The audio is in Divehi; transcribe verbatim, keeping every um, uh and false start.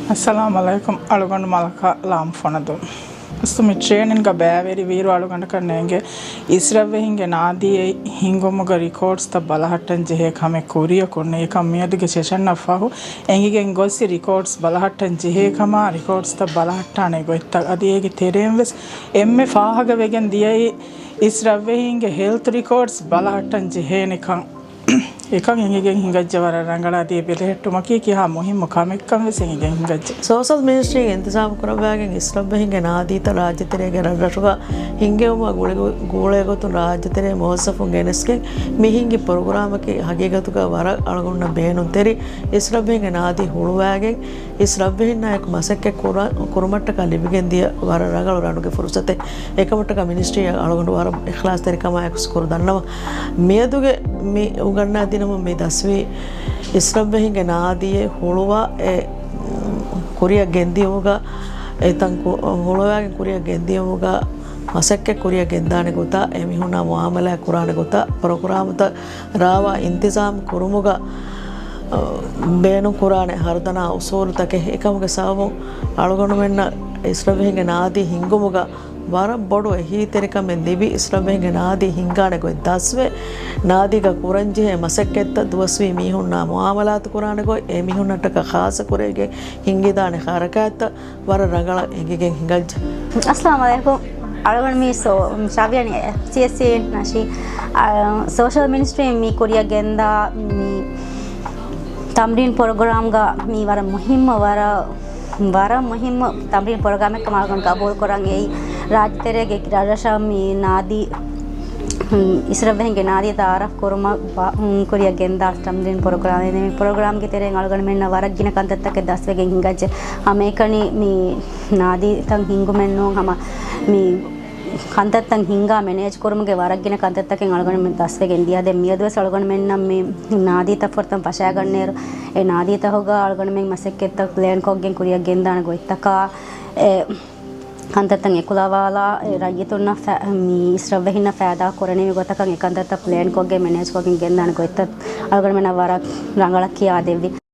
އައްސަލާމު ޢަލައިކުމް. އަޅުގަނޑު މަލަކާ ލާމް ފޮނަދޫ. އަސްލު މި ޓްރޭނިންގ ބައިވެރި ވީރު އަޅުގަނޑަކަށް ނޭނގެ އިސްރަށްވެހިންގެ ނާދީ އެއް ހިންގުމުގަ ރިކޯޑްސްތައް ބަލަހައްޓަން ޖެހޭ ކަމެއް ކުރިއަކުން ނެތް. އެކަން މިއަދުގެ ސެޝަންއަށް ފަހު އެނގިގެން ގޮއްސި ރިކޯޑްސް ބަލަހައްޓަން ޖެހޭ ކަމާ، ރިކޯޑްސްތައް ބަލަހައްޓާނެ ގޮތްތައް އަދި އޭގެ ތެރެއިން ވެސް އެންމެ ފާހަގަވެގެން ދިޔައީ އިސްރަށްވެހިންގެ ހެލްތު ރިކޯޑްސް ބަލަހައްޓަން ޖެހޭނެ ކަން. އެކަން އެނގިގެން ހިނގައްޖެ ވަރަށް ރަނގަޅަށް އަދި އެ ބެލެހެއްޓުމަކީ ކިހާ މުހިއްމު ކަމެއްކަން ވެސް އެނގިގެން ހިނގައްޖެ. ސޯޝަލް މިނިސްޓްރީން އިންތިޒާމް ކުރައްވާގެން އިސްރަށްވެހިންގެ ނާދީތައް ރާއްޖެތެރޭގެ ރަށްރަށުގަ ހިންގެވުމަށް ގުޅި-، ގުޅޭގޮތުން ރާއްޖެތެރޭ މުވައްޒަފުން ގެނެސްގެން މި ހިންގި ޕްރޮގްރާމަކީ ހަގީގަތުގަ ވަރަށް އަޅުގަނޑުންނަށް ބޭނުންތެރި އިސްރަށްވެހިންގެ ނާދީ ހުޅުވާގެން އިސްރަށްވެހިންނާއެކު މަސައްކަތް ކުރާ-، ކުރުމަށްޓަކާ ލިބިގެންދިޔަ ވަރަށް ރަނގަޅު ރަނުގެ ފުރުސަތެއް. އެކަމަށްޓަކާ މިނިސްޓްރީއަށް އަޅުގަނޑު ވަރަށް އިޚްލާޞްތެރިކަމާއެކު ޝުކުރު ދަންނަވަން. މިއަދުގެ މި އުނގަންނާދިނުމުން މި ދަސްވީ އިސްރަށްވެހިންގެ ނާދީއެއް ހުޅުވާ އެ ކުރިއަށް ގެންދިޔުމުގަ އެތަން ކު-، ހުޅުވާގެން ކުރިއަށް ގެންދިޔުމުގަ މަސައްކަތް ކުރިއަށް ގެންދާނެ ގޮތާ، އެމީހުންނާ މުއާމަލާތް ކުރާނެ ގޮތާ، ޕްރޮގްރާމުތައް ރާވާ އިންތިޒާމް ކުރުމުގަ، އަ، ބޭނުން ކުރާނެ ހަރުދަނާ އުސޫލުތަކެއް. އެކަމުގެ ސަބަބުން އަޅުގަނޑުމެންނަށް އިސްރަށްވެހިންގެ ނާދީ ހިންގުމުގަ ވަރަށް ބޮޑު އެހީތެރިކަމެއް ލިބި، އިސްރަށްވެހިންގެ ނާދީ ހިންގާނެ ގޮތް ދަސްވެ، ނާދީގަ ކުރަންޖެހޭ މަސައްކަތްތައް، ދުވަސްވީ މީހުންނާ މުއާމަލާތު ކުރާނެ ގޮތް، އެމީހުންނަށްޓަކާ ޚާއްޞަ ކުރެވިގެން ހިންގިދާނެ ހަރަކާތްތައް ވަރަށް ރަނގަޅަށް އެނގިގެން ހިނގައްޖެ. އައްސަލާމު ޢަލައިކުމް. އަޅުގަނޑު މި ސޯ-، ޝާވިޔާނީ ސީއެސްސީ ނަޝީ، އަ، ސޯޝަލް މިނިސްޓްރީން މި ކުރިއަށް ގެންދާ މި ތަމްރީން ޕްރޮގްރާމްގަ މި ވަރަށް މުހިއްމު، ވަރަށް، ވަރަށް މުހިއްމު ތަމްރީން ޕްރޮގްރާމެއްކަމަށް އަޅުގަނޑު ގަބޫލު ކުރަން އެއީ، ރާއްޖެތެރޭގެ ރަށްރަށަށް މި ނާދީ، އިސްރަށްވެހިންގެ ނާދީ ތައާރަފް ކުރުމަށް ބާ-، ކުރިއަށް ގެންދާ ތަމްރީން ޕްރޮގްރާމެއް. މި ޕްރޮގްރާމްގެ ތެރެއިން އަޅުގަނޑުމެންނަށް ވަރަށް ގިނަ ކަންތައްތަކެއް ދަސްވެގެން ހިނގައްޖެ. ހަމައެކަނި މި ނާދީތައް ހިންގުމެއް ނޫން، ހަމަ މި ކަންތައްތައް ހިންގާ މެނޭޖް ކުރުމުގެ ވަރަށް ގިނަ ކަންތައްތަކެއް އަޅުގަނޑުމެން ދަސްވެގެން ދިޔަ. ދެން މިއަދުވެސް އަޅުގަނޑުމެންނަށް މި ނާދީތައް ފުރަތަމަ ފަށާގަންނައިރު، އެ ނާދީތަކުގަ އަޅުގަނޑުމެން މަސައްކަތްތައް ޕްލޭން ކޮށްގެން ކުރިއަށް ގެންދާނެ ގޮތްތަކާ، އެ ކަންތައްތައް އެކުލަވާލާ، އެ ރައްޔިތުންނަށް ފަ-، މި އިސްރަށްވެހިންނަށް ފައިދާ ކުރަނިވި ގޮތަކަށް އެ ކަންތައްތައް ޕްލޭން ކޮށްގެން މެނޭޖް ކޮށްގެން ގެންދާނެ ގޮތްތައް އަޅުގަނޑުމެންނަށް ވަރަށް ރަނގަޅަށް ކިޔާދެއްވި.